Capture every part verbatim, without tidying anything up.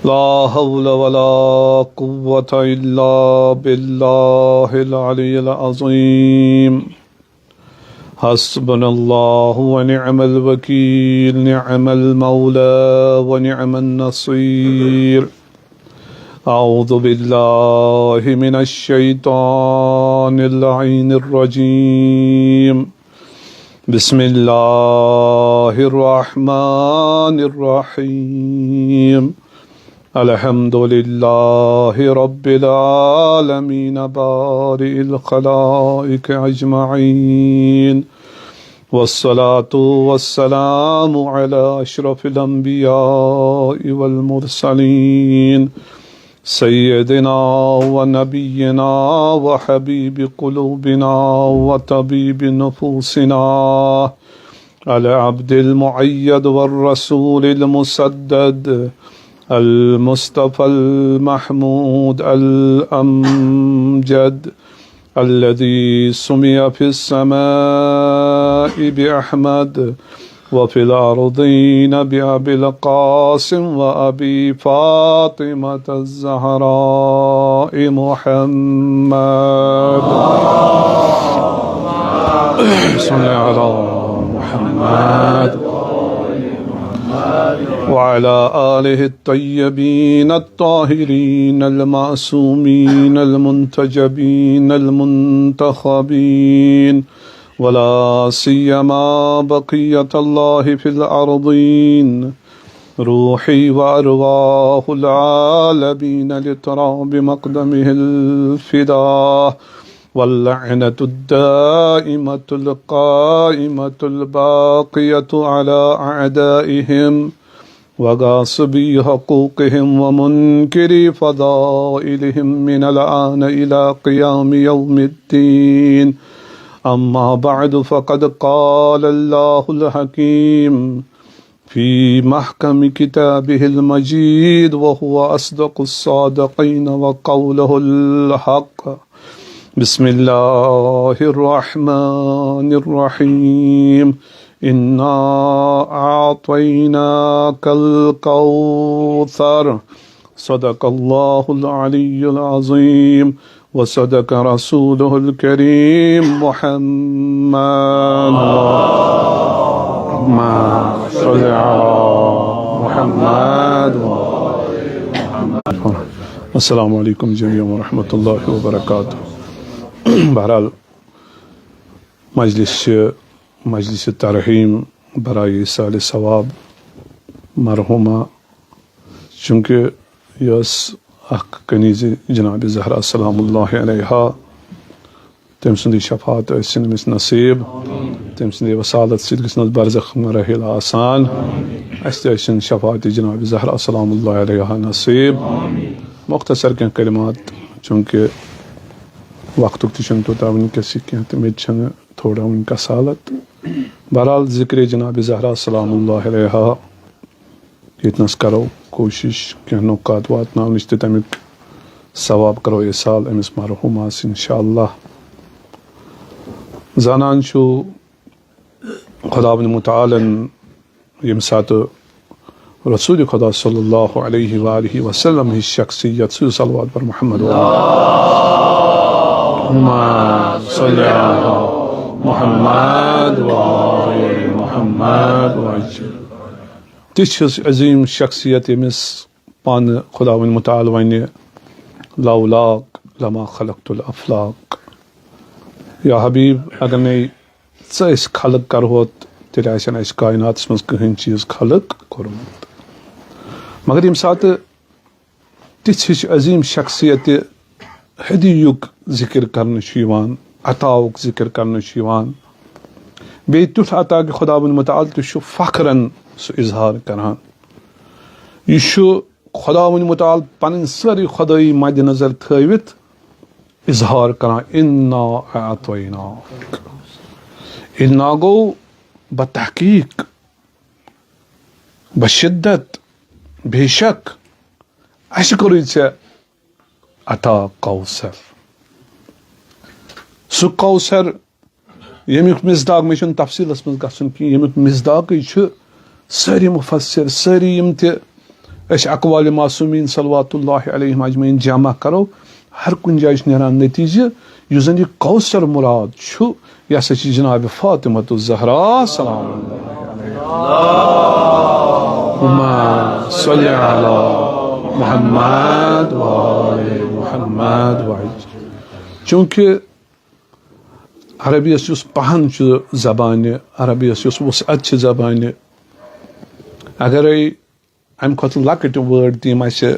لا حول ولا قوة إلا بالله العلي العظيم. حسبنا الله ونعم الوكيل، نعم المولى ونعم النصير. أعوذ بالله من الشيطان اللعين الرجيم. بسم الله الرحمن الرحيم. الحمد لله رب العالمين بارئ الخلائق أجمعين، والصلاة والسلام على أشرف الأنبياء والمرسلين، سيدنا ونبينا وحبيب قلوبنا وطبيب نفوسنا، العبد المؤيد والرسول المسدد، المصطفى المحمود الأمجد، الذي سمي في السماء بأحمد وفي الأرضين بأبي القاسم وأبي فاطمة الزهراء محمد. صل على محمد وعلى آله الطيبين الطاهرين المعصومين المنتجبين المنتخبين، ولا سيما بقية الله في الأرضين، روحي وأرواح العالمين لتراب مقدمه الفداء، واللعنة الدائمة القائمة الباقية على أعدائهم وغاصبي حقوقهم ومنكري فضائلهم من الآن إلى قيام يوم الدين. أما بعد، فقد قال الله الحكيم في محكم كتابه المجيد وهو أصدق الصادقين وقوله الحق. بسم الله الرحمن الرحيم. إنا أعطيناك الكوثر. صدق الله العلي العظيم وصدق رسوله الكريم محمد. اللهم صل على محمد. السلام عليكم جميعا ورحمة الله وبركاته. بہرحال، مجلس چھِ مجلس ترحیم برای ایصال ثواب مرحومہ، چونکہ یہِ ٲس اکھ کنیز جناب زہرا سلام اللہ علیہا، تٔمۍ سٕنٛدٕے شفاعت ٲسِن أمِس نصیب، تٔمۍ سٕنٛدِ وصالت سۭتۍ گٔژھِن أسۍ برزخ مراحل آسان، اَسہِ تہِ ٲسِن شفاعت جناب زہرا سلام اللہ علیہا نصیب۔ مختصر کینٛہہ کلمات، چونکہ وقتُک تہِ چھُنہٕ تیوٗتاہ وٕنکیٚس یہِ کینٛہہ تہٕ مےٚ تہِ چھَنہٕ تھوڑا وٕنہِ کثالت۔ بہرحال، ذکر جناب زہرا سلام اللہ علیہا ییٚتنَس کرو کوٗشِش کینٛہہ نُکات واتناونٕچ تہٕ تَمیُک ثواب کرو ایصال أمِس مرحوٗمَس انشاءاللہ۔ زانان چھُو خداوند متعالن ییٚمہِ ساتہٕ رسول خدا صلی اللہ علیہ وآلہ وسلم ہٕنٛز شخصیت، سُہ صلوات پر محمد و اللہم صل علی محمد و آل محمد وسلم۔ تِژھ عظیم شخصیت ییٚمِس پانہٕ خداوند متعال ونہِ، لولاک لما خلقت الافلاک۔ یا حبیب، اگر نے ژٕ أسۍ خلق کرہوت، تیٚلہِ آسہِ نہٕ اَسہِ کائناتس منٛز کٕہٕنۍ چیٖز خلق کوٚرمُت۔ مگر ییٚمہِ ساتہٕ تِژھ ہِش عظیٖم شخصیت ہدیُک ذِکِر کرنہٕ چھُ یِوان، عطاہُک ذِکِر کرنہٕ چھُ یِوان، بیٚیہِ تیُتھ عطا کہِ خداوند متعال تہِ چھُ فخرن سُہ اظہار کران۔ یہِ چھُ خداوند متعال پنٕنۍ سٲرٕے خدٲیی مدِ نظر تھٲوِتھ اظہار کران، انا اعطیناک۔ انا گوٚو بتحقیق، بشدت، بے شک، اسہِ کوٚرُے ژےٚ عطا کوثر۔ سُہ کوثر ییٚمیُک مصداق، مےٚ چھُنہٕ تفصیٖلس منٛز گژھُن کینٛہہ، ییٚمیُک مصداقٕے چھُ سٲری مفسر، سٲری یِم تہِ أسۍ اقوال معصومین صلوات اللہ علیہم اجمعین جمع کرو، ہر کُنہِ جایہِ چھُ نیران نتیجہٕ، یُس زن یہِ کوثر مراد چھُ، یہِ ہسا چھِ جناب فاطمۃ الزہرا سلام اللہ علیہا۔ اللہم صل علی محمد و آل محمد و عجل۔ چونکہ عربی یس یُس پہن چھُ زبانہِ، عربی یس یُس وسعت چھِ زبانہِ، اگرے امہِ کھۄتہٕ لۄکٕٹۍ وٲڈ تہِ یِم اسہِ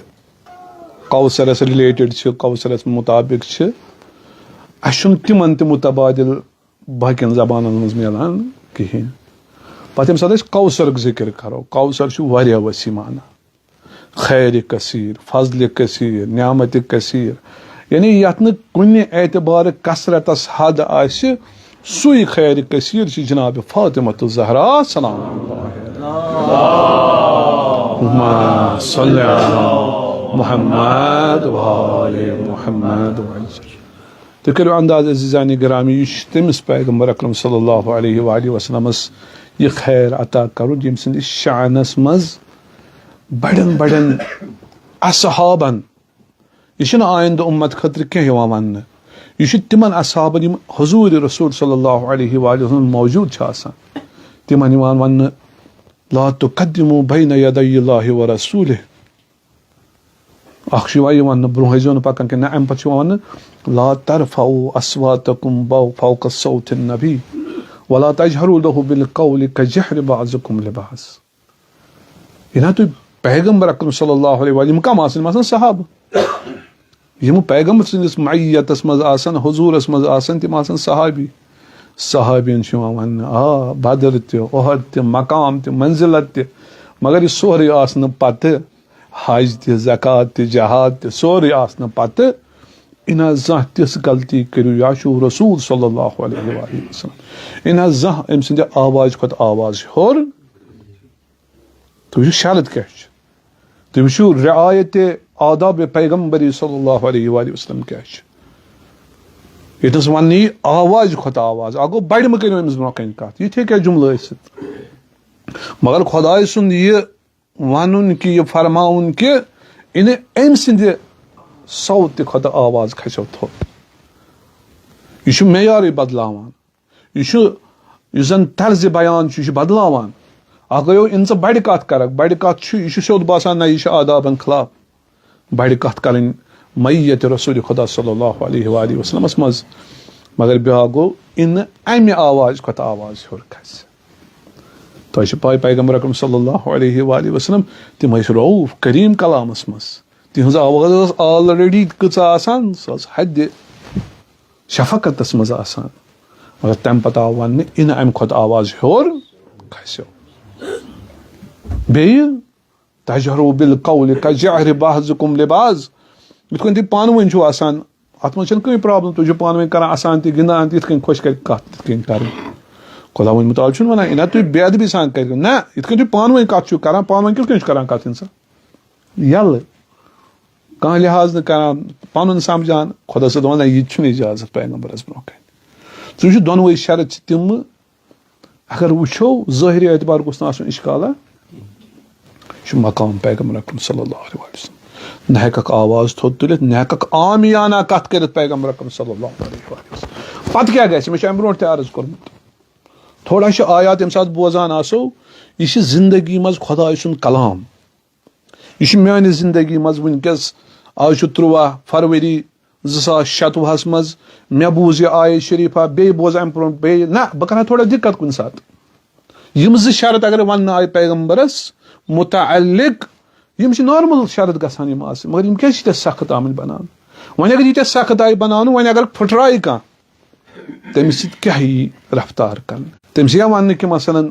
کوثرس ریلیٹڈ چھِ، کوثرس مطابق چھِ، اسہِ چھُنہٕ تِمن تہِ متبادل باقین زبانن منٛز میلان کِہیٖنۍ۔ پتہٕ ییٚمہِ ساتہٕ أسۍ کوثرُک ذکر کرو، کوثر چھُ واریاہ وسیع معنی۔ خیر کثیر، فضل کثیر، نعمت کثیر، یعنی یتھ نہٕ کُنہِ اعتبارٕ کثرتس حد آسہِ، سُے خیر کثیر چھِ جناب فاطمۃ الزہرا سلام اللہ علیہا۔ اللہم صل علی محمد و آل محمد و عجل۔ تُہۍ کٔرِو انداز عزیزانِ گرامی، یہِ چھُ تٔمِس پیغمبر اکرم صلی اللہ علیہ وآلہ وسلمس یہِ خیر عطا کرُن، ییٚمہِ سٕنٛدِس شانس منٛز بڑٮ۪ن بڑٮ۪ن اصحابن، یہِ چھُنہٕ آیندٕ اُمت خٲطرٕ کینٛہہ یِوان وننہٕ، یہِ چھُ تِمن اصحابن یِم حضور رسول صلی اللہ علیہ وآلہ وسلم موجود چھِ آسان، تِمن یِوان وننہٕ، لا تقدموا بین یدی اللہ و رسولہ۔ اکھ چھُ یِوان یہِ وننہٕ، برونٛہہ ٲسۍزیو نہٕ پکان کینٛہہ۔ نہ، امہِ پتہٕ چھُ یِوان وننہٕ، لا ترفعوا اصواتکم بو-، فوق صوت النبی ولا تجهروا له بالقول كجهر بعضكم لبعض۔ یہِ نا تُہۍ پیغمبر اکرم صلی اللہ علیہ وسلم، یِم کم آسن؟ یِم آسن صحابہٕ۔ یِم پیغمبر سٕنٛدِس معیتس منٛز آسن، حضوٗرس منٛز آسن، تِم آسن صحابی۔ صحابین چھُ یِوان وننہٕ، آ، بدر تہِ، احد تہِ، مقام تہِ، منزلت تہِ، مگر یہِ سورُے آسنہٕ پتہٕ، حج تہِ، زکوٰۃ تہِ، جہاد تہِ، سورُے آسنہٕ پتہٕ، یہِ نہ زانٛہہ تِژھ غلطی کٔرِو، یا چھُو رسول صلی اللہ علیہ وآلہ وسلم، یہِ نہ زانٛہہ أمۍ سٕنٛدِ آوازِ کھۄتہٕ آواز ہیوٚر۔ تُہۍ وٕچھِو شرط کیٛاہ چھُ، تُہۍ وٕچھِو رعایت آداب پیغمبری صلی اللہ علیہ وآلہ وسلم کیٛاہ چھُ۔ ییٚتنَس وَننہٕ یی آوازِ کھۄتہٕ آواز، اَکھ گوٚو بَڑِ مہٕ کٔرِو أمِس برونٛہہ کَنہِ کَتھ، یِتھے کیٛاہ جُملہٕ ٲسِتھ۔ مگر خۄداے سُنٛد یہِ وَنُن کہِ، یہِ فرماوُن کہِ، یعنی أمۍ سٕنٛدِ صوتہِ کھۄتہٕ آواز کھسیو تھوٚد۔ یہِ چھُ معیارٕے بدلاوان۔ یہِ چھُ، یُس زن طرزِ بیان چھُ، یہِ چھُ بدلاوان۔ اَکھ گوٚو یہِ ژٕ بَڑِ کَتھ کَرَکھ، بَڑِ کَتھ چھُ، یہِ چھُ سیوٚد باسان، نہ، یہِ چھُ آدابن خلاف۔ بَڑِ کَتھ کَرٕنۍ معیت رسول خدا صلی اللہ علیہ وآلہ وسلمس منٛز۔ مگر بیٛاکھ گوٚو، یہِ نہٕ اَمہِ آوازِ کھۄتہٕ آواز ہیوٚر کھسہِ۔ تۄہہِ چھِ پَے، پیغمبر اکرم صلی اللہ علیہ وآلہ وسلم، تِم ٲسۍ رؤوف کریم کلامس منٛز۔ تِہنٛز آواز ٲس already کۭژاہ آسان، سۄ ٲس حدِ شفقتس منٛز آسان۔ مگر تمہِ پتہٕ آو وننہٕ، یہِ نہٕ امہِ کھۄتہٕ آواز ہیوٚر کھسیو۔ بیٚیہِ، تجہروا بالقول کجہر بعضکم لبعض۔ یِتھ کٔنۍ تُہۍ پانہٕ ؤنۍ چھِو آسان، اتھ منٛز چھنہٕ کٕہٕنۍ problem، تُہۍ چھِو پانہٕ ؤنۍ کران، اسان تہِ گِنٛدان تہِ، یِتھ کٔنۍ خۄش کرِ کتھ تِتھ کٔنۍ کرٕنۍ۔ خۄداوند متعال چھُنہٕ ونان، یہِ نہ تُہۍ بے ادبی سان کٔرِو، نہ، یِتھ کٔنۍ تُہۍ پانہٕ ؤنۍ کتھ چھِو کران، پانہٕ ؤنۍ کِتھ کٔنۍ چھِو کران کتھ انسان؟ یَلہٕ، کانٛہہ لحاظ نہٕ کران، پَنُن سَمجھان، خۄدا صٲب دَپان، نہ، یہِ تہِ چھُنہٕ اِجازت پیغمبرَس برونٛہہ کَنہِ۔ ژٕ وٕچھ، دۄنوَے شرط چھِ تِمہٕ۔ اگر وٕچھو، ظٲہری اعتبار گوٚژھ نہٕ آسُن اِشکالا۔ یہِ چھُ مقام پیغمبر اکرم صلی اللہ علیہ وسلم۔ نہ ہٮ۪کَکھ آواز تھوٚد تُلِتھ، نہ ہٮ۪کَکھ عامیانہ کَتھ کٔرِتھ پیغمبر اکرم صلی اللہ علیہ وسلم۔ پَتہٕ کیٛاہ گژھِ؟ مےٚ چھُ اَمہِ برونٛٹھ تہِ عرض کوٚرمُت۔ تھوڑا چھِ آیات ییٚمہِ ساتہٕ بوزان آسو، یہِ چھِ زندگی منٛز خۄداے سُنٛد کلام۔ یہِ چھُ میانہِ زندگی منٛز وٕنکیٚس، آز چھُ تُرٛواہ فروری زٕ ساس شَتوُہَس منٛز، مےٚ بوٗز یہِ آیت شریٖفہ، بیٚیہِ بوزٕ اَمہِ برونٛٹھ بیٚیہِ۔ نہ، بہٕ کرٕ ہا تھوڑا دِقت کُنہِ ساتہٕ۔ یِم زٕ شرط اگر وَننہٕ آیہِ پیغمبرس متعلق، یِم چھِ normal شرط گژھان یِم آسٕنۍ، مگر یِم کیٛازِ چھِ تیٚلہِ سخت آمٕتۍ بناونہٕ؟ وۄنۍ اگر ییٖتیٛاہ سخت آیہِ بناونہٕ، وۄنۍ اگر پھٕٹرایہِ کانٛہہ، تٔمِس سۭتۍ کیٛاہ یی رفتار کرنہٕ؟ تٔمِس یی یا وَننہٕ کہِ مثلاً،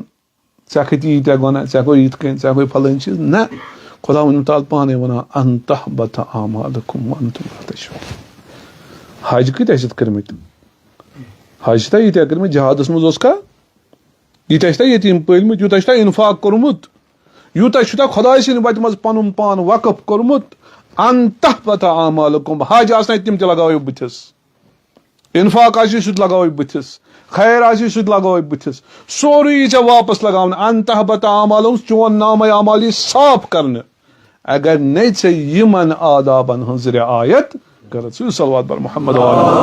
ژےٚ کھٔتی ییٖتیٛاہ گۄناہ، ژےٚ گوٚو یِتھ کٔنۍ، ژےٚ گوٚو فلٲنۍ چیٖز۔ نہ، خۄداوند متعال پانے وَنان، "ان تحبط اعمالکم وانتم لا تشعرون۔" حج کۭتیٛاہ چھِ کٔرمٕتۍ؟ حج چھِ تۄہہِ ییٖتیٛاہ کٔرمٕتۍ، جہادس منٛز اوس کانٛہہ؟ ییٖتیٛاہ چھِ تۄہہِ یتیٖم پٲلمٕتۍ، یوٗتاہ چھِ تۄہہِ انفاق کوٚرمُت، یوٗتاہ چھُ تۄہہِ خۄداے سٕنٛدِ وتہِ منٛز پنُن پان وقف کوٚرمُت، ان تحبط اعمالکم، حج آسنَے تِم تہِ لگاوو بٕتھِس۔ انفاق آسی سُہ تہِ لگاوے بٕتھِس، خیر آسی سُہ تہِ لگاوے بٕتھِس، سورُے یی ژےٚ واپس لگاونہٕ۔ ان تحبط اعمالہم، چون نامہ اعمال یی صاف کرنہٕ۔ اگر نے ژےٚ یِمن آدابن ہٕنٛز رعایت کٔرٕتھ، ژٕ صلوات بر محمد و آل محمد۔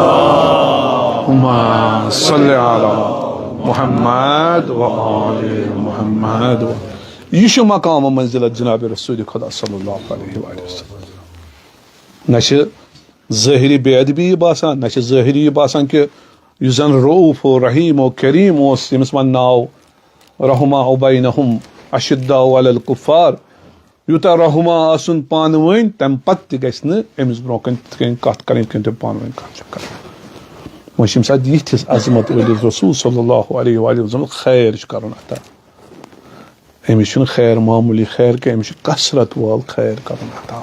اللہم صل علی محمد و آل محمد۔ یہِ چھُ مقام و منزلت جناب رسول خدا صلی اللہ علیہ وآلہ وسلم۔ نہ چھِ ظٲہری بے ادبی یہِ باسان، نہ چھِ ظٲہری یہِ باسان کہِ یُس زن رؤوف و رحیم و کریم اوس، ییٚمِس ونناو رحماء بینہم اشداء علی الکفار، یوٗتاہ رحماء آسُن پانہٕ ؤنۍ، تمہِ پتہٕ تہِ گژھِ نہٕ أمِس برونٛہہ کنہِ تِتھ کٔنۍ کتھ کرٕنۍ، یِتھ کٔنۍ تٔمۍ پانہٕ ؤنۍ کتھ چھِ کران۔ وۄنۍ چھِ ییٚمہِ ساتہٕ یِتھِس عظمت وٲلِس رسول صلی اللہ علیہ وآلہ وسلم خیر چھُ کرُن عطا، أمِس چھُنہٕ خیر معموٗلی خیر کینٛہہ، أمِس چھُ کثرت وول خیر کرُن عطا۔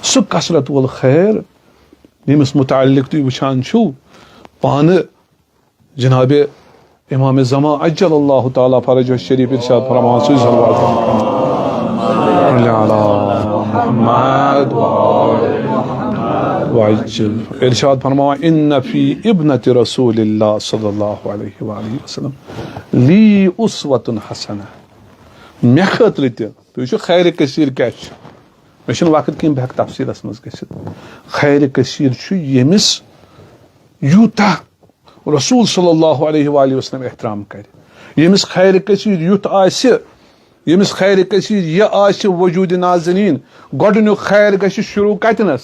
سُہ کثرت وول خیر، ییٚمِس متعلق تُہۍ وٕچھان چھِو پانہٕ جناب امام زمان عجل اللہ تعالیٰ فرجہ شریف ارشاد فرماوان، سُے صلوات۔ صلی علی محمد وعجل۔ ارشاد فرماوان، ان فی ابنت رسول اللہ صلی اللہ علیہ وآلہ وسلم لی اسوۃ حسنہ۔ مےٚ خٲطرٕ تہِ، تُہۍ وٕچھِو خیر کثیر کیٛاہ چھُ۔ مےٚ چھُنہٕ وقت کینٛہہ بہٕ ہٮ۪کہٕ تفصیٖلس منٛز گٔژھِتھ۔ خیر کثیر چھُ ییٚمِس یوٗتاہ رسول صلی اللہ علیہ وآلہ وسلم احترام کرِ، ییٚمِس خیر کثیر یُتھ آسہِ، ییٚمِس خیر کثیر یہِ آسہِ وجود ناظرین، گۄڈٕنیُک خیر گژھِ شروع کتنس؟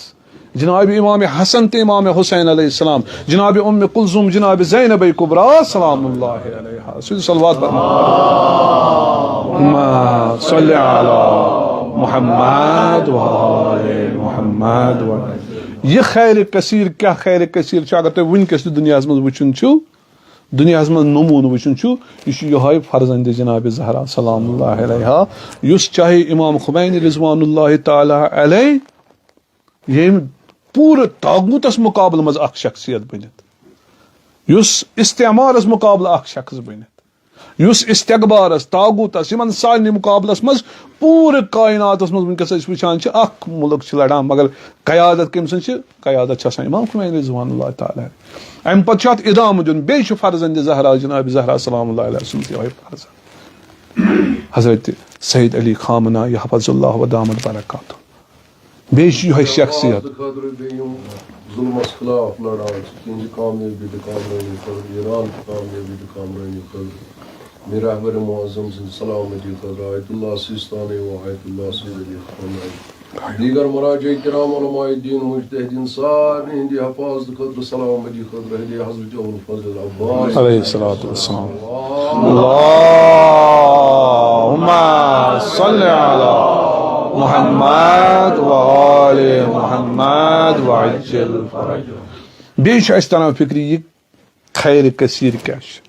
جناب امام حسن تہٕ امام حسین علیہ السلام، جناب ام کلثوم، جناب زینب کبریٰ سلام اللہ علیہا۔ سُہ صلوات پرناو۔ اللہم صل علی محمد و آل محمد و۔ یہِ خیر کثیر کیٛاہ خیر کثیر چھُ؟ اگر تُہۍ وٕنکیٚس تہِ دُنیاہَس منٛز وٕچھُن چھِو، دُنیاہَس منٛز نموٗنہٕ وٕچھُن چھُ، یہِ چھُ یِہوٚے فرزند جناب زہرا سلام اللہ علیہا، یُس چاہے امام خمینی رضوان اللہ تعالیٰ علیہ، ییٚمۍ پوٗرٕ طاغوٗتس مقابلہٕ منٛز اکھ شخصیت بٔنِتھ، یُس استعمارس مقابلہٕ اکھ شخص بٔنِتھ، یُس استکبارس، طاغوٗتس، یِمن سارنٕے مُقابلس منٛز پوٗرٕ کائناتس منٛز وٕنکیٚس أسۍ وٕچھان چھِ، اکھ مُلک چھِ لڑان، مگر قیادت کٔمۍ سٕنٛز چھِ؟ قیادت چھِ آسان امام خمینی رضوان اللہ تعالیٰ۔ امہِ پتہٕ چھُ اتھ ادامہٕ دیُن، بیٚیہِ چھُ فرزند زہرا، جناب زہرا سلام اللہ علیہا سُنٛد یِہوٚے فرزند۔ حضرت سید علی خامنہ ای حفظ اللہ و دامت برکاتہ۔ بیٚیہِ چھُ یِہوٚے شخصیت۔ آواز خٲطرٕ بیٚیہِ یِم ظُلمَس خلاف لڑان چھِ، تِہنٛزِ کامیٲبی تہٕ کامرٲنی خٲطرٕ، ایران کہِ کامیٲبی تہٕ کامرٲنی خٲطرٕ۔ میر رہبر معظم سٕنٛدِ سلامتی خٲطرٕ، آیت اللہ سیستانی و آیت اللہ سید علی خامنہ ای۔ دیگر مراجع کرام، علماء دین، مجتہدین، سارنٕے ہٕنٛدِ حفاظت خٲطرٕ، سلامتی خٲطرٕ، ہدیہ حضرت ابو الفضل عباس علیہ الصلوۃ والسلام۔ اللہم صل علی محمد و آل محمد وعجل فرجہ۔ بیٚیہِ چھُ اَسہِ تران فِکرِ، یہِ خیر کثیر کیٛاہ چھُ؟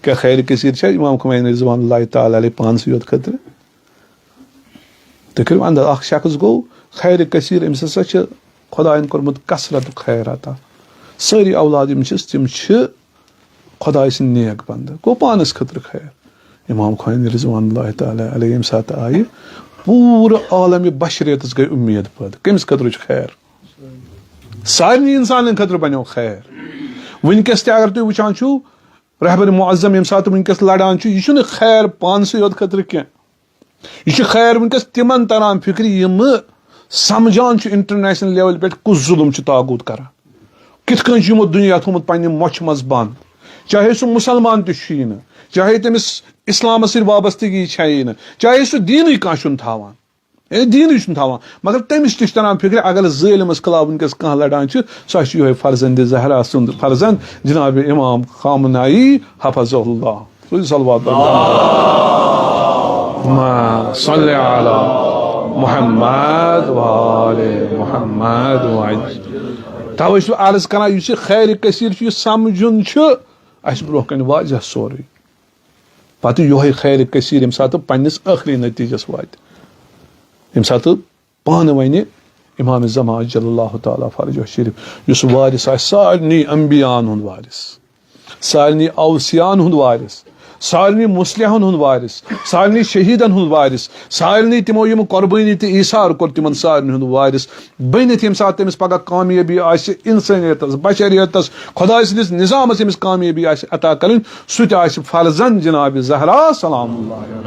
کیٛاہ خیر کثیر چھا امام خمینی رضوان اللہ تعالیٰ علیہ پانسٕے یوت خٲطرٕ؟ تُہۍ کٔرِو انداز، اکھ شخص گوٚو خیر کثیر، أمِس ہسا چھِ خۄدایَن کوٚرمُت کثرت خیر عطا۔ سٲری اولاد یِم چھِس، تِم چھِ خۄداے سٕنٛدۍ نیک بندٕ۔ گوٚو پانَس خٲطرٕ خیر۔ امام خمینی رضوان اللہ تعالیٰ علیہ ییٚمہِ ساتہٕ آیہِ، پوٗرٕ عالمِ بشریتس گٔے اُمید پٲدٕ۔ کٔمِس خٲطرٕ چھُ خیر؟ سارنٕے انسانن خٲطرٕ بنیو خیر۔ وٕنکیٚس تہِ اگر تُہۍ وٕچھان چھِو، رہبر معظم ییٚمہِ ساتہٕ وٕنکیٚس لڑان چھُ، یہِ چھُنہٕ خیر پانسٕے یوت خٲطرٕ کینٛہہ۔ یہِ چھُ خیر وٕنکیٚس تِمن تران فِکرِ، یِم سمجھان چھِ انٹرنیشنل لیول پٮ۪ٹھ کُس ظُلُم چھُ طاغوٗت کران، کِتھ کٔنۍ چھُ یِمو دُنیا تھوٚومُت پننہِ مۄچھِ منٛز بنٛد، چاہے سُہ مُسلمان تہِ چھُ یی نہٕ، چاہے تٔمِس اسلامس سۭتۍ وابستگی چھےٚ یی نہٕ، چاہے سُہ دیٖنٕے کانٛہہ چھُنہٕ تھاوان۔ اے، دیٖنٕے چھُنہٕ تھاوان، مگر تٔمِس تہِ چھُ تران فِکرِ، اگر ظٲلمس خلاف وٕنکیٚس کانٛہہ لڑان چھُ، سُہ ہا چھُ یِہوٚے فرزند زہرا سُنٛد فرزند جناب امام خامنہ ای حفظہ اللہ۔ سُے صلوات پرناو۔ اللہم صل علی محمد و آل محمد و عجل۔ توے چھُس بہٕ عرض کران، یُس یہِ خیر کثیر چھُ، یہِ سمجھُن چھُ اَسہِ برونٛہہ کنہِ واضح سورُے۔ پتہٕ یِہوٚے خیر کثیر ییٚمہِ ساتہٕ پننِس ٲخری نتیجس واتہِ، ییٚمہِ ساتہٕ پانہٕ وَنہِ امام زمان عجل اللہ تعالیٰ فرجہ شریف، یُس وارث آسہِ سارنٕے انبیاءن ہُنٛد وارث، سارنٕے اوصیاءن ہُنٛد وارث، سارنٕے مصلحن ہُنٛد وارث، سارنٕے شہیٖدن ہُنٛد وارث، سارنٕے تِمو یِم قۄربٲنی تہٕ ایثار کوٚر، تِمن سارنٕے ہُنٛد وارث بٔنِتھ، ییٚمہِ ساتہٕ تٔمِس پگاہ کامیٲبی آسہِ انسٲنیتس، بشریتس، خداے سٕنٛدِس نظامس ییٚمِس کامیٲبی آسہِ عطا کرٕنۍ، سُہ تہِ آسہِ فرزند جناب زہرا سلام اللہ علیہا۔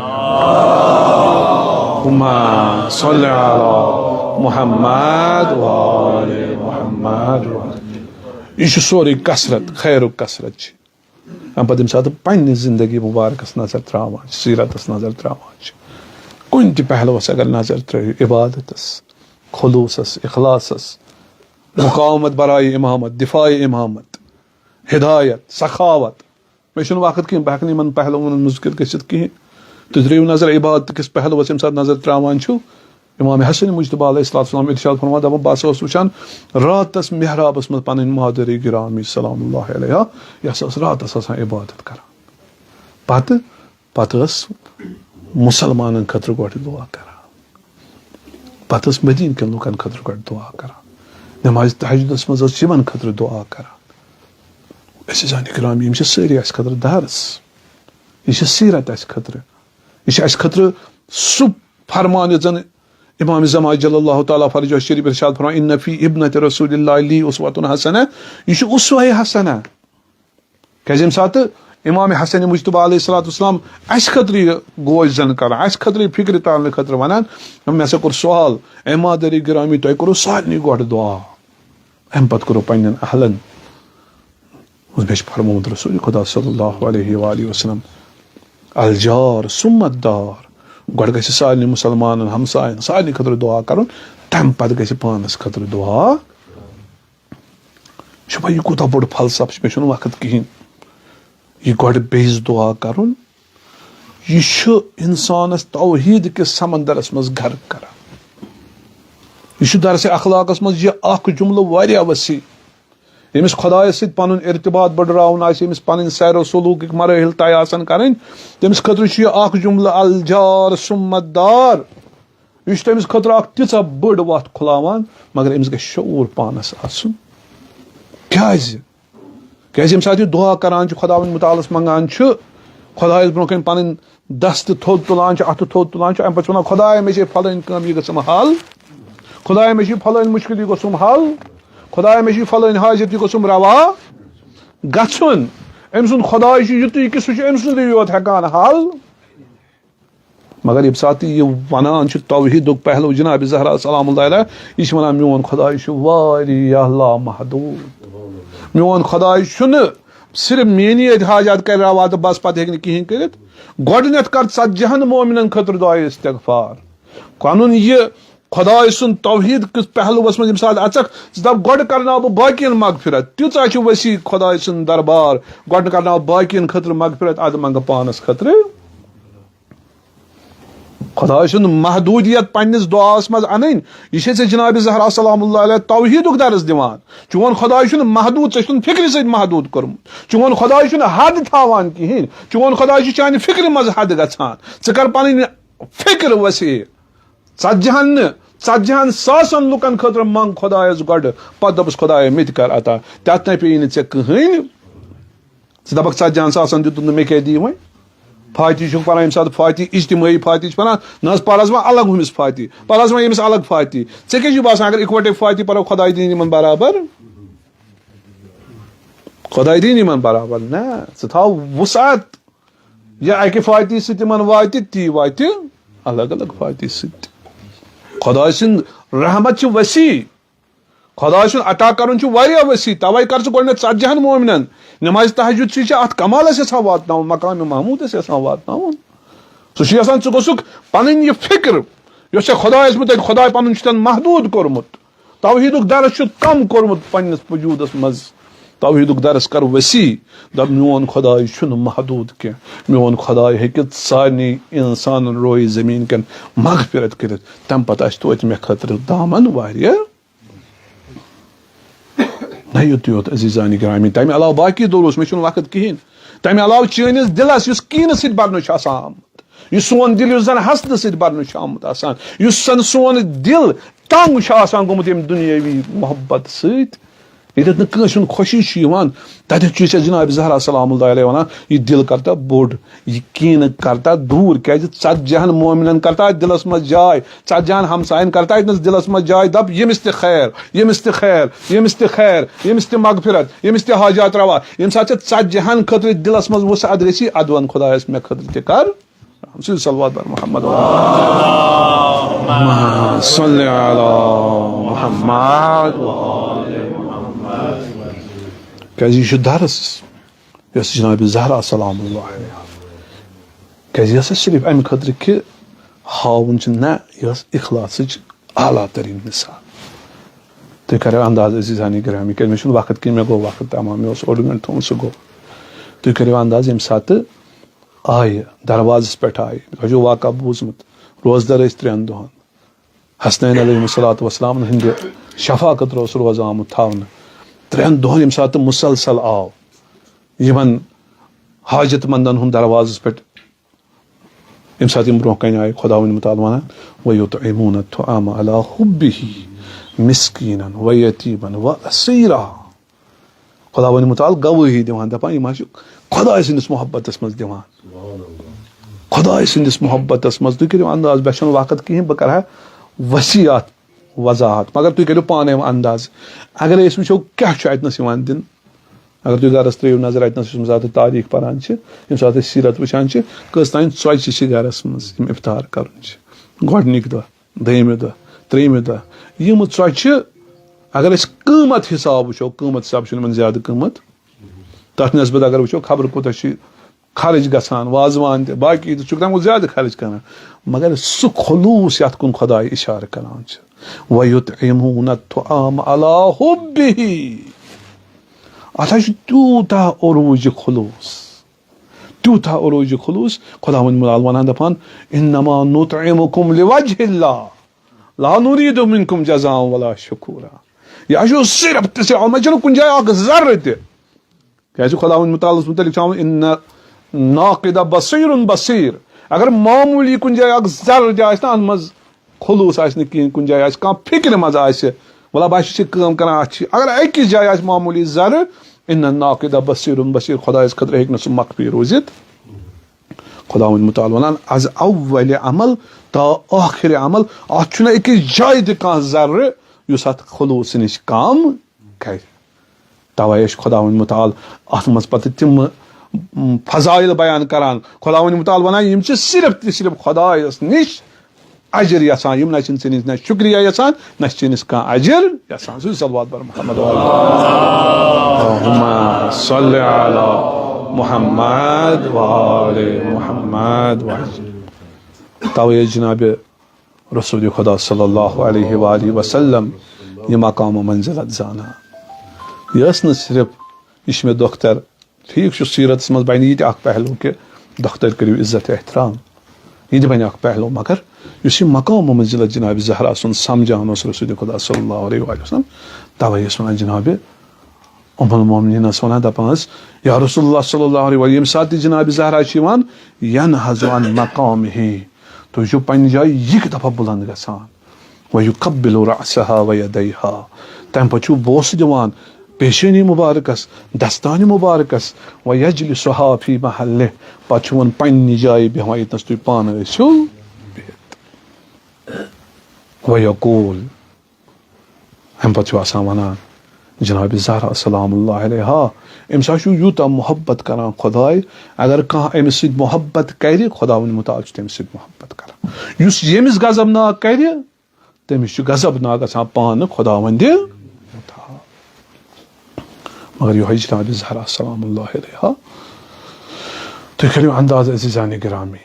اللہم صل علی محمد و آل محمد۔ یہِ چھُ سورُے کثرت، خیرُک کثرت چھِ۔ اَمہِ پَتہٕ ییٚمہِ ساتہٕ پنٛنہِ زِندگی مُبارکَس نظر ترٛاوان چھِ، سیٖرتَس نظر ترٛاوان چھِ، کُنہِ تہِ پہلوَس اگر نظر ترٛٲیِو، عبادتَس، خلوٗصَس، اخلاصَس، مقاومت برائے امامت، دفاع امامت، ہدایت، سخاوت، مےٚ چھُنہٕ وقت کینٛہہ، بہٕ ہٮ۪کہٕ نہٕ یِمَن پہلوَن ہُنٛد مُذکِر گٔژھِتھ کِہیٖنۍ۔ تُہۍ ترٛٲیِو نظر عبادت کِس پہلوَس، ییٚمہِ ساتہٕ نظر ترٛاوان چھُو، امام حسن مجتبیٰ علیہ الصلوۃ والسلام ارشاد فرماوان، دَپان، بہٕ ہسا اوسُس وٕچھان راتَس محرابَس منٛز پَنٕنۍ مادری گرامی سلام اللہ علیہا، یہِ ہسا ٲس راتَس آسان عبادت کران۔ پَتہٕ، پَتہٕ ٲس مُسلمانَن خٲطرٕ گۄڈٕ دُعا کران، پَتہٕ ٲس مدیٖنہٕ کٮ۪ن لُکَن خٲطرٕ گۄڈٕ دُعا کران، نمازِ تہجدَس منٛز ٲس یِمَن خٲطرٕ دُعا کران۔ أسۍ زَن گرامی، یِم چھِ سٲری اَسہِ خٲطرٕ درس، یہِ چھِ سیٖرت اَسہِ خٲطرٕ، یہِ چھِ اَسہِ خٲطرٕ سُہ فرمان یُس زَن امام زمان جل اللہ تعالیٰ فرجہ شریف ارشاد فرماوان، "ان فی ابنۃ رسول اللہ لی اسوۃ حسنہ"، یہِ چھُ اسوہ حسنہ۔ کیازِ ییٚمہِ ساتہٕ امام حسن مجتبیٰ علیہ الصلوۃ والسلام اَسہِ خٲطرٕ یہِ گوش زَن کران، اَسہِ خٲطرٕ یہِ فکرِ تارنہٕ خٲطرٕ وَنان، مےٚ ہسا کوٚر سوال، اے مادری گرامی، تۄہہِ کوٚروٕ سارنٕے گۄڈٕ دُعا، اَمہِ پتہٕ کوٚروٕ پننٮ۪ن اہلن۔ مےٚ چھُ فرمومُت رسول خدا صلی اللہ علیہ وآلہ وسلم، الجار ثم الدار، گۄڈٕ گژھِ سارنٕے مُسلمانن، ہمساین، سارنٕے خٲطرٕ دُعا کرُن، تمہِ پتہٕ گژھِ پانس خٲطرٕ دُعا۔ شوبہ، یہِ کوٗتاہ بوٚڑ فلسفہٕ چھُ، مےٚ چھُنہٕ وقت کِہیٖنۍ۔ یہِ گۄڈٕ بیٚیِس دُعا کرُن، یہِ چھُ انسانس توحید کِس سمندرس منٛز غرق کران۔ یہِ چھُ درسِ اخلاقس منٛز یہِ اکھ جملہٕ واریاہ وسیع۔ ییٚمِس خۄدایَس سۭتۍ پَنُن ارتباط بٔڈراوُن آسہِ، ییٚمِس پَنٕنۍ سیر و سلوٗکٕکۍ مراحل طے آسَن کَرٕنۍ، تٔمِس خٲطرٕ چھُ یہِ اَکھ جُملہٕ الجار ثم الدار۔ یہِ چھُ تٔمِس خٲطرٕ اَکھ تیٖژاہ بٔڑ وَتھ کھُلاوان، مگر أمِس گژھِ شعوٗر پانَس آسُن۔ کیٛازِ؟ کیٛازِ ییٚمہِ ساتہٕ یہِ دُعا کَران چھُ، خۄداوندِ مُتعالَس منٛگان چھُ، خۄدایَس برٛونٛہہ کَنہِ پَنٕنۍ دست تھوٚد تُلان چھُ، اَتھٕ تھوٚد تُلان چھُ، اَمہِ پَتہٕ چھُ وَنان، "خۄدایا، مےٚ چھے فَلٲنۍ کٲم، یہِ گٔژھٕم حل۔ خۄدایا، مےٚ چھُ یہِ فَلٲنۍ مُشکِل، یہِ گوٚژھُم حل۔ خۄدایا، مےٚ چھُ یہِ فَلٲنۍ حاجت، یہِ گوٚژھُم رَوا گژھُن۔" أمۍ سُنٛد خۄداے چھُ یُتُے کہِ سُہ چھُ أمۍ سُنٛدُے یوت ہٮ۪کان حل۔ مگر ییٚمہِ ساتہٕ یہِ وَنان چھُ توحیٖدُک پہلو جناب زہرا سلام اللہ علیہا، یہِ چھِ وَنان، "میون خۄداے چھُ واریاہ لامحدوٗد۔ میون خۄداے چھُنہٕ صرف میٛٲنی یٲتۍ حاجات کَرِ رَوا تہٕ بَس، پَتہٕ ہیٚکہِ نہٕ کِہیٖنۍ کٔرِتھ۔" گۄڈٕنٮ۪تھ کر ژتجی ہن مومنن خٲطرٕ دعایہِ استغفار۔ پنُن یہِ خۄداے سُنٛد توحیٖد کِس پہلوس منٛز ییٚمہِ ساتہٕ اژکھ، ژٕ دپ، "گۄڈٕ کرناو بہٕ باقین مغفرت۔" تیٖژاہ چھِ وسیع خۄداے سُنٛد دربار، گۄڈٕ کرناو باقین خٲطرٕ مغفرت، ادٕ منٛگہٕ پانس خٲطرٕ۔ خۄداے سُنٛد محدوٗدیت پننِس دعاہس منٛز انٕنۍ، یہِ چھے ژےٚ جناب زہرا سلام اللہ علیہا توحیٖدُک درس دِوان۔ چون خۄداے چھُنہٕ محدوٗد، ژےٚ چھُنہٕ فکرِ سۭتۍ محدوٗد کوٚرمُت۔ چون خۄداے چھُنہٕ حد تھاوان کِہیٖنۍ۔ چون خۄداے چھُ چانہِ فکرِ منٛز حد گژھان۔ ژٕ کر پنٕنۍ فکر وسیع۔ ژتجی ہن نہٕ، ژتجی ہن ساسن لُکن خٲطرٕ منٛگ خۄدایس گۄڈٕ، پتہٕ دوٚپُس، "خۄدایا، مےٚ تہِ کر عطا۔" تتھ نَے پیٚیہِ نہٕ ژےٚ کٕہٕنۍ۔ ژٕ دپکھ، "ژتجی ہن ساسن دیُتُن نہٕ، مےٚ کیٛاہ دِیہِ وۄنۍ؟" فاتحہ چھُکھ پران ییٚمہِ ساتہٕ، فاتحہ اجتمٲعی فاتحہ چھِ پران، نہ حظ، پر حظ وۄنۍ الگ ہُمِس فاتحہ، پر حظ وۄنۍ ییٚمِس الگ فاتحہ۔ ژےٚ کیٛاہ چھُے باسان، اگر اِکوٹے فاتحہ پرو، خۄداے دِیِن یِمن برابر؟ خۄداے دِیِن یِمن برابر؟ نہ، ژٕ تھاو وُسعت۔ یا اکہِ فاتحہِ سۭتۍ تِمن واتہِ، تی واتہِ الگ الگ فاتحہِ سۭتۍ۔ خۄداے سٕنٛد رحمت چھِ وسیع، خۄداے سُنٛد عطا کرُن چھُ واریاہ وسیع۔ توے کر ژٕ گۄڈٕنٮ۪تھ ژتجی ہن مومنن نمازِ تہجد، چھُے ژےٚ اتھ کمالس یژھان واتناوُن، مقام محمودس یژھان واتناوُن۔ سُہ چھُ یژھان ژٕ گوٚژھکھ پنٕنۍ یہِ فکر، یۄس ژےٚ خۄدایس مُتعلق خۄداے پنُن چھُ تَن محدوٗد کوٚرمُت، توحیٖدُک درس چھُ کم کوٚرمُت پننِس وجوٗدس منٛز۔ توحیٖدُک درس کر وسیع۔ دپ، "میون خۄداے چھُنہٕ محدوٗد کینٛہہ، میون خۄداے ہیٚکہِ سارنٕے انسانن رویہِ زٔمیٖن کٮ۪ن مغفرت کٔرِتھ، تمہِ پتہٕ آسہِ توتہِ مےٚ خٲطرٕ دامن واریاہ۔" نہ یوت یوت، عزیزان گرامی، تمہِ علاوٕ باقی دروس، مےٚ چھُنہٕ وقت کِہیٖنۍ۔ تمہِ علاوٕ چٲنِس دِلس، یُس کینہٕ سۭتۍ برنہٕ چھُ آسان آمُت، یُس سون دِل، یُس زن حسدٕ سۭتۍ برنہٕ چھُ آمُت آسان، یُس زن سون دِل تنگ چھُ آسان گوٚمُت ییٚمہِ دُنیٲوی محبت سۭتۍ، ییٚتٮ۪تھ نہٕ کٲنٛسہِ ہُنٛد خوشی چھُ یِوان، تَتٮ۪تھ چھُ أسۍ جناب زہرا سلام اللہ علیہ وَنان، یہِ دِل کَرتا بوٚڑ، یہِ کیٖنہٕ کَرتا دوٗر، کیٛازِ ژتجی ہَن مومنن کَرتا دِلَس منٛز جاے، ژتجی ہَن ہمساین کَرتا اَتہِ نَس دِلَس منٛز جاے، دَپ ییٚمِس تہِ خیر، ییٚمِس تہِ خیر، ییٚمِس تہِ خیر، ییٚمِس تہِ مغفرت، ییٚمِس تہِ حاجات روا، ییٚمہِ ساتہٕ ژےٚ ژتجی ہَن خٲطرٕ دِلَس منٛز وُسعت گژھی، اَدٕ وَن خۄدایَس مےٚ خٲطرٕ تہِ کَر۔ رحم سٕنٛز صلوات بر محمد۔ اللہم صل علی محمد۔ کیٛازِ یہِ چھُ درس، یۄس جناب زہرا سلام اللہ علیہا، کیٛازِ یہِ ہسا صرف اَمہِ خٲطرٕ کہِ ہاوُن چھُ نہ، یہِ ٲس اخلاصٕچ اعلیٰ تریٖن مثال۔ تُہۍ کٔرِو انداز عزیزانِ گرامی، کیٛازِ مےٚ چھُنہٕ وقت کینٛہہ، مےٚ گوٚو وقت تمام، مےٚ اوس اوٚڑ گنٹہٕ تھوٚومُت، سُہ گوٚو۔ تُہۍ کٔرِو انداز، ییٚمہِ ساتہٕ آیہِ، دروازس پٮ۪ٹھ آیہِ۔ تۄہہِ چھُو واقعہ بوٗزمُت، روزدر ٲسۍ ترٛٮ۪ن دۄہن۔ حسنین علیہ الصلوۃ والسلام ہٕنٛدِ شفاقت اوس روزٕ آمُت تھاونہٕ۔ ترٛٮ۪ن دۄہن ییٚمہِ ساتہٕ مسلسل آو، یِمن حاجت مندن ہُنٛد دروازس پٮ۪ٹھ، ییٚمہِ ساتہٕ یِم برونٛہہ کنہِ آیہِ، خداوند متعال ونان، "وَيُطْعِمُونَ الطَّعَامَ عَلَىٰ حُبِّهِ مِسْكِينًا وَيَتِيمًا وَأَسِيرًا۔" خداوند متعال گوٲہی دِوان، دپان، یِم حظ چھِ خداے سٕنٛدِس محبتس منٛز دِوان۔ خداے سٕنٛدِس محبتس منٛز، تُہۍ کٔرِو انداز، مےٚ چھُنہٕ وقت کِہیٖنۍ، بہٕ کرٕ ہا وسیع اتھ وضاحت، مگر تُہۍ کٔرِو پانے وۄنۍ انداز۔ اگر أسۍ وٕچھو کیٛاہ چھُ اتہِ نس یِوان دِنہٕ، اگر تُہۍ گرس ترٛٲیِو نظر، اتہِ نس یُس ییٚمہِ ساتہٕ تاریخ پران چھِ، ییٚمہِ ساتہٕ أسۍ سیرت وٕچھان چھِ، کٔژ تام ژۄچہِ چھِ گرس منٛز یِم افطار کرُن چھِ۔ گۄڈٕنِکۍ دۄہ، دوٚیمہِ دۄہ، ترٛیٚیِمہِ دۄہ۔ یِم ژۄچہِ، اگر أسۍ قۭمت حساب وٕچھو، قۭمت حساب چھُنہٕ یِمن زیادٕ قۭمت۔ تَتھ نسبت اگر وٕچھو، خبر کوٗتاہ چھِ خرٕچ گژھان، وازوان تہِ، باقٕے تہِ چھُکھ تَمہِ کھۄتہٕ زیادٕ خرٕچ کران۔ مگر سُہ خلوٗص یَتھ کُن خۄداے اِشارٕ کران چھِ، "وَيُطْعِمُونَ الطَّعَامَ عَلَىٰ حُبِّهِ۔" اَتھ حظ چھُ تیوٗتاہ عروٗجہِ خلوٗص۔ تیوٗتاہ عروٗج خلوٗص، خۄداوند مُتعال وَنان دَپان، "إِنَّمَا نُطْعِمُكُمْ لِوَجْهِ اللَّهِ لَا نُرِيدُ مِنْكُمْ جَزَاءً وَلَا شُكُورًا۔" یہِ حظ چھُ صرف تہٕ صرف، اَتھ منٛز چھُنہٕ کُنہِ جایہِ اکھ ذرٕ تہِ۔ کیٛازِ خۄداوند مُتعالَس مُتعلِق چھُ آمُت، "إِنَّ النَّاقِدَ بَصِيرٌ بَصِيرٌ۔" اگر معموٗلی کُنہِ جایہِ اکھ ذرٕ تہِ آسہِ نہ اَتھ منٛز، خلوٗص آسہِ نہٕ کِہیٖنۍ، کُنہِ جایہِ آسہِ کانٛہہ فِکرِ منٛز آسہِ، وَلہ بہٕ ہا چھُس یہِ کٲم کران، اَتھ چھِ، اگر أکِس جایہِ آسہِ معموٗلی ذرٕ، "إِنَّ النَّاقِدَ بَصِيرٌ بَصِيرٌ"، خۄدایَس خٲطرٕ ہیٚکہِ نہٕ سُہ مخفی روٗزِتھ۔ خۄداوند مُتعال وَنان، از اول عمل تا ٲخر عمل، اَتھ چھُنہٕ أکِس جایہِ تہِ کانٛہہ ذرٕ یُس اَتھ خلوٗص نِش کم کرِ۔ توے چھُ خۄداوند مُتعال اتھ منٛز پتہٕ تِم، م، فضائل بیان کران۔ خۄداوند مُتعال ونان، یِم چھِ صرف تہٕ صرف خۄدایس نِش اجر یژھان، یِم نہ چھِنہٕ ژےٚ نِش نہ شُکریہ یژھان، نہ چھِ ژےٚ نِش کانٛہہ اجر یژھان۔ سُہ چھُ صلوات بر محمد۔ اللہم صل علی محمد و آل محمد و۔ توے ٲسۍ جناب رسول خدا صلی اللہ علیہ وآلہ وسلم یہِ مقام و منزلت زانان۔ یہِ ٲس نہٕ صرف، یہِ چھِ مےٚ دۄختر، ٹھیٖک چھُ، سیٖرتس منٛز بنہِ یہِ تہِ اکھ پہلو کہِ دۄختر کٔرِو عزت احترام، یہِ تہِ بنہِ اکھ پہلو، مگر یُس یہِ مقام و منزلت جناب زہرا سُنٛد سمجھان اوس رسول خدا صلی اللہ علیہ وآلہ وسلم، توے ٲسۍ ونان جناب ام المومنین ٲس ونان، دپان ٲس، یا رسول اللہ صلی اللہ علیہ وسلم، ییٚمہِ ساتہٕ تہِ جناب زہرا چھِ یِوان، ینہض عن مقامہ، تُہۍ چھِو پننہِ جایہِ یِکہٕ دفعہ بلند گژھان۔ ویقبل رأسها ویدیها، تمہِ پتہٕ چھُو بوسہٕ دِوان پیشانی مبارکس، دستانہِ مبارکس، ویجلسها فی محلہ، پتہٕ چھُ وۄنۍ پننہِ جایہِ بیہوان ییٚتنس تُہۍ پانہٕ ٲسِو بِہِتھ۔ ویقول، اَمہِ پتہٕ چھُ آسان وَنان، جناب زہرا سلام اللہ علیہا، أمِس ہا چھُ یوٗتاہ محبت کران خۄداے، اگر کانٛہہ أمِس سۭتۍ محبت کرِ، خۄداوند مُتعال چھُ تٔمِس سۭتۍ محبت کران۔ یُس ییٚمِس غضبناک کرِ، تٔمِس چھُ غضبناک گژھان پانہٕ خۄداوندِ مُتعال۔ مگر یِہوٚے جناب زہرا سلام اللہ علیہا، تُہۍ کٔرِو انداز عزیزانِ گرامی،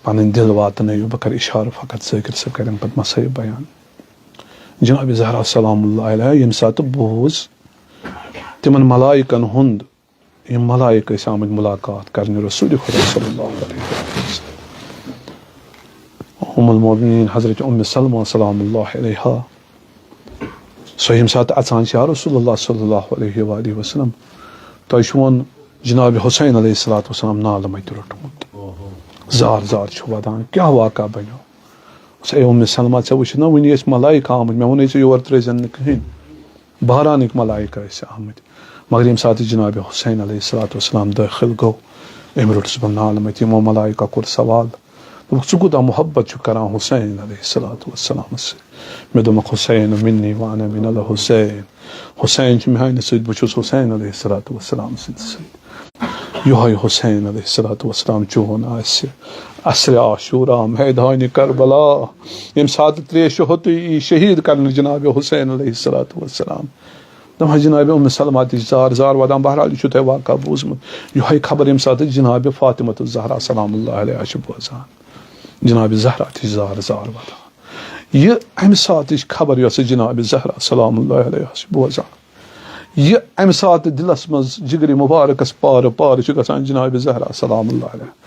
پنٕنۍ دِل واتنٲیِو، بہٕ کرٕ اِشارٕ فقط، ذٲکِر صٲب کرن پتہٕ مسٲیِب بیان۔ جناب زہرا سلام اللہ علیہا ییٚمہِ ساتہٕ بوٗز تِمن ملائکن ہُنٛد، یِم ملائک ٲسۍ آمٕتۍ ملاقات کرنہِ رسول خدا صلی اللہ علیہ وسلم، ام المومنین حضرت ام سلمہ سلام اللہ علیہا، سۄ ییٚمہِ ساتہٕ اژان چھِ، یا رسول اللہ صلی اللہ علیہ وآلہ وسلم، تۄہہِ چھُون جناب حسین علیہ الصلوۃ والسلام نالہٕ مَتہِ روٚٹمُت، زار زار چھُ وَدان، کیٛاہ واقعہ بنیو؟ دوٚپُس، اے ام سلمہ، ژےٚ وٕچھِتھ نا وٕنی ٲسۍ ملائک آمٕتۍ، مےٚ ووٚنُے ژےٚ یور ترٛٲیزٮ۪ن نہٕ کٕہٕنۍ۔ بحرانٕکۍ ملائکہ ٲسۍ آمٕتۍ۔ مگر ییٚمہِ ساتہٕ جناب حسین علیہ الصلوۃ والسلام دٲخل گوٚو، أمۍ روٚٹ صُبحن نالہٕ مٔتۍ۔ یِمو ملائکہ کوٚر سوال، دوٚپُکھ، "ژٕ کوٗتاہ محبت چھُکھ کران حسین علیہ الصلوۃ والسلامس سۭتۍ؟" مےٚ دوٚپمَکھ، "حسین منی وانا من الحسین"، حسین چھُ میانہِ سۭتۍ، بہٕ چھُس حسین علیہ الصلوۃ والسلام سٕنٛدِ سۭتۍ۔ یِہوٚے حسین علیہ الصلوۃ والسلام چون آسہِ عصرِ عاشورا، میدانِ کربلا، ییٚمہِ ساتہٕ ترٛےٚ شہداء یی شہیٖد کرنہٕ جناب حسین علیہ الصلوۃ والسلام۔ دَپان جناب ام سلمہ تہِ چھِ زار زار وَدان۔ بہرحال، یہِ چھُو تۄہہِ واقعہ بوٗزمُت۔ یِہوٚے خبر ییٚمہِ ساتہٕ جناب فاطمہ الزہرا سلام اللہ علیہا چھِ بوزان، جناب زہرا تہِ چھِ زار زار وَدان۔ یہِ اَمہِ ساتٕچ خبر، یۄس جناب زہرا سلام اللہ علیہا چھِ بوزان، یہِ اَمہِ ساتہٕ دِلَس منٛز جگرِ مُبارکَس پارٕ پارٕ چھُ گژھان جناب زہرا سلام اللہ علیہا۔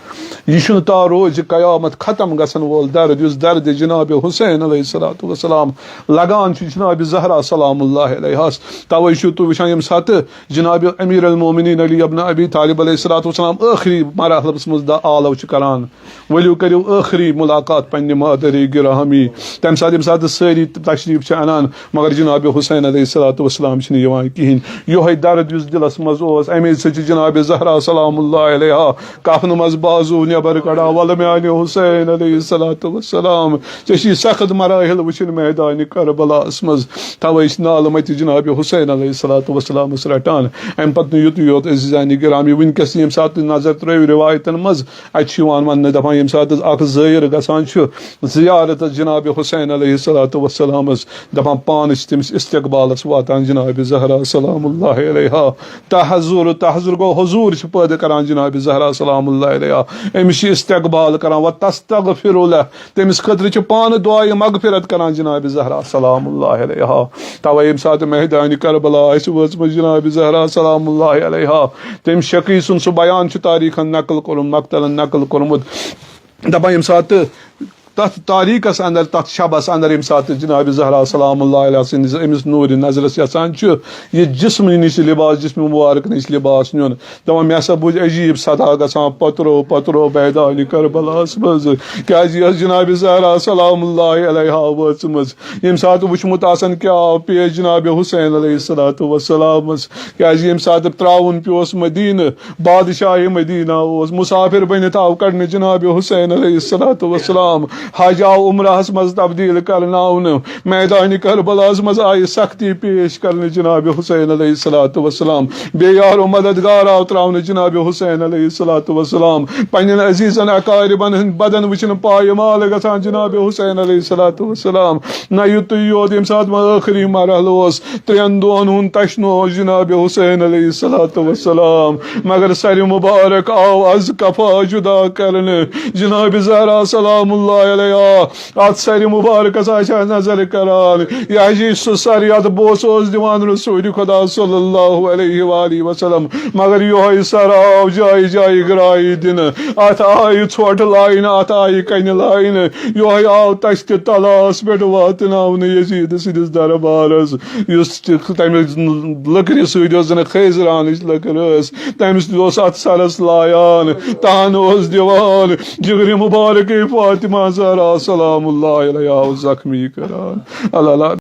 یہِ چھُنہٕ تا روزِ قیامت ختم گژھن وول درد، یُس درد جناب حسین علیہ الصلوۃ والسلام لگان چھُ جناب زہرا سلام اللہ علیہس۔ توے چھِو تُہۍ وٕچھان، ییٚمہِ ساتہٕ جناب امیر المومنین علی ابن ابی طالب علیہ الصلوۃ والسلام ٲخری مرحلس منٛز دا آلو چھُ کران، "ؤلِو، کٔرِو ٲخری ملاقات پننہِ مادری گرامی"۔ تمہِ ساتہٕ، ییٚمہِ ساتہٕ سٲری تشریف چھِ انان، مگر جناب حسین علیہ الصلوۃ والسلام چھِنہٕ یِوان کِہیٖنۍ۔ یِہوٚے درد یُس دِلَس منٛز اوس، اَمے سۭتۍ چھِ جناب زہرا سلام اللہ علیہا کفنہٕ منٛز بازو نٮ۪بر کڑان، "ولہٕ میانہِ حسین علیہ الصلوۃ والسلام، ژےٚ چھی سخت مراحل وٕچھِنۍ میدانِ کربلاہس منٛز"۔ توے چھِ نالہٕ مٔتۍ جناب حسین علیہ الصلوۃ والسلامس رٹان۔ اَمہِ پتہٕ نہٕ یُتُے یوت، عزیزانِ گرامی، وٕنکیٚس تہِ ییٚمہِ ساتہٕ تہِ نظر ترٲیِو رِوایتن منٛز، اَتہِ چھُ یِوان وننہٕ، دَپان، ییٚمہِ ساتہٕ حظ اکھ زٲیِر گژھان چھُ زیارت حظ جناب حسین علیہ الصلوۃ والسلامس، دَپان، پانہٕ چھِ تٔمِس استقبالس واتان جناب زہرا سلام اللہ علیہا۔ تحضر، تحضر گوٚو حضور چھِ پٲدٕ کران جناب زہرا سلام اللہ علیہا۔ أمِس چھِ استقبال کران، "وتستغفر لہ"، تٔمِس خٲطرٕ چھِ پانہٕ دعایہِ مغفرت کران جناب زہرا سلام اللہ علیہا۔ توے ییٚمہِ ساتہٕ میدانِ کربلا آسہِ وٲژمٕژ جناب زہرا سلام اللہ علیہا، تٔمۍ شقی سُنٛد سُہ بیان چھُ تاریخن نقل کوٚرمُت، مقتلن نقل کوٚرمُت۔ دَپان، ییٚمہِ ساتہٕ تَتھ تاریٖخَس اندر، تَتھ شبَس اندر، ییٚمہِ ساتہٕ جناب زہرا سلام اللہ علیہا سٕنٛدِس أمِس نوٗرِ نظرَس یَژھان چھُ یہِ جسمہٕ نِش لباس، جسمِ مبارک نِش لباس نیُن، دَپان، مےٚ ہسا بوٗز عجیٖب صدا گژھان، "پترو، پترو میدانِ کربلاہَس منٛز"، کیازِ یۄس جناب زہرا سلام اللہ علیہا وٲژمٕژ، ییٚمہِ ساتہٕ وٕچھمُت آسان کیٛاہ آو پیش جناب حسین علیہ الصلوۃ والسلامَس، کیازِ ییٚمہِ ساتہٕ ترٛاوُن پیوس مدینہ، بادشاہ مدینہ اوس، مسافر بٔنِتھ آو کڑنہٕ جناب حسین علیہ الصلوۃ والسلام۔ حج آو عمرہس منٛز تبدیل کرناونہٕ۔ میدان کربلاہس منٛز آیہِ سختی پیش کرنہٕ جناب حسین علیہ الصلوۃ والسلام۔ بے یار و مددگار آو تراونہٕ جناب حسین علیہ الصلوۃ والسلام۔ پننٮ۪ن عزیزن اقاربن ہٕنٛدۍ بدن وٕچھنہٕ پایمال گژھان جناب حسین علیہ الصلوۃ والسلام۔ نہ یُتُے یوت، ییٚمہِ ساتہٕ وۄنۍ ٲخری مرحلہٕ اوس، ترٛٮ۪ن دۄہن ہُنٛد تشنہٕ اوس جناب حسین علیہ الصلوۃ والسلام، مگر سرِ مبارک آو از کفا جدا کرنہٕ۔ جناب زہرا سلام اللہ علیہا اتھ سرِ مبارکس آسہِ ہا نظر کران، یہِ حظ یہِ سُہ سر یتھ بوسہٕ اوس دِوان رسول خدا صلی اللہ علیہ وآلہ وسلم، مگر یِہوٚے سر آو جایہِ جایہِ گرٛایہِ دِنہٕ۔ اتھ آیہِ ژھۄٹھ لاینہٕ، اتھ آیہِ کنہِ لاینہٕ، یِہوٚے آو تشتِ طلاہس پٮ۪ٹھ واتناونہٕ یزید سٕنٛدِس دربارس، یُس تہِ تمہِ لٔکرِ سۭتۍ اوس زن خیزرانٕچ لٔکٕر ٲس، تٔمِس تہِ اوس اتھ سرس لایان، تان اوس دِوان، جگرِ مبارکٕے فاطمہ زہرا سلام اللہ علیہا اوس زخمی کران۔ اللہ اللہ۔